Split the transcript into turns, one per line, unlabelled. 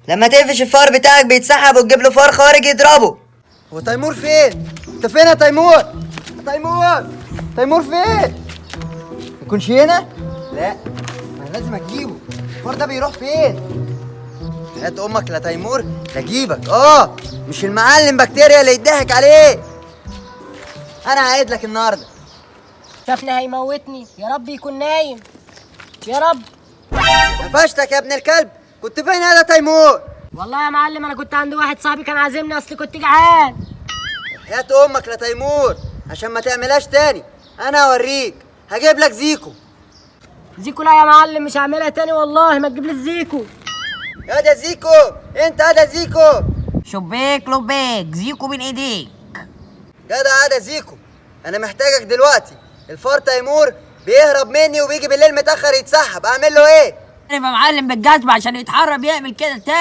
لما تقفش الفار بتاعك بيتسحب وتجيب له فار خارج يضربه. هو تيمور فين؟ انت فين يا تيمور؟ يا تيمور، تيمور فين؟ يكونش هنا؟ لا، انا لازم اجيبه. الفار ده بيروح فين؟ هات امك لا تيمور لا اجيبك. مش المعلم بكتيريا اللي يضحك عليه. انا هعيد لك النهارده.
شافني هيموتني، يا رب يكون نايم يا رب.
قفشتك يا ابن الكلب، كنت فين يا تيمور؟
والله يا معلم انا كنت عند واحد صاحبي كان عازمني، اصل كنت جعان.
حياة امك لا تيمور عشان ما تعملهاش تاني. انا هوريك، هجيب لك زيكو.
زيكو؟ لا يا معلم مش هعملها تاني والله، ما تجيب لي زيكو.
يا ده زيكو، انت يا ده زيكو.
شبيك لبيك، زيكو بين ايديك.
جدع يا ده زيكو، انا محتاجك دلوقتي. الفار تيمور بيهرب مني وبيجي بالليل متاخر يتسحب، اعمل له ايه؟
انا يا معلم بالجزمه عشان يتحرم يعمل كده تاني.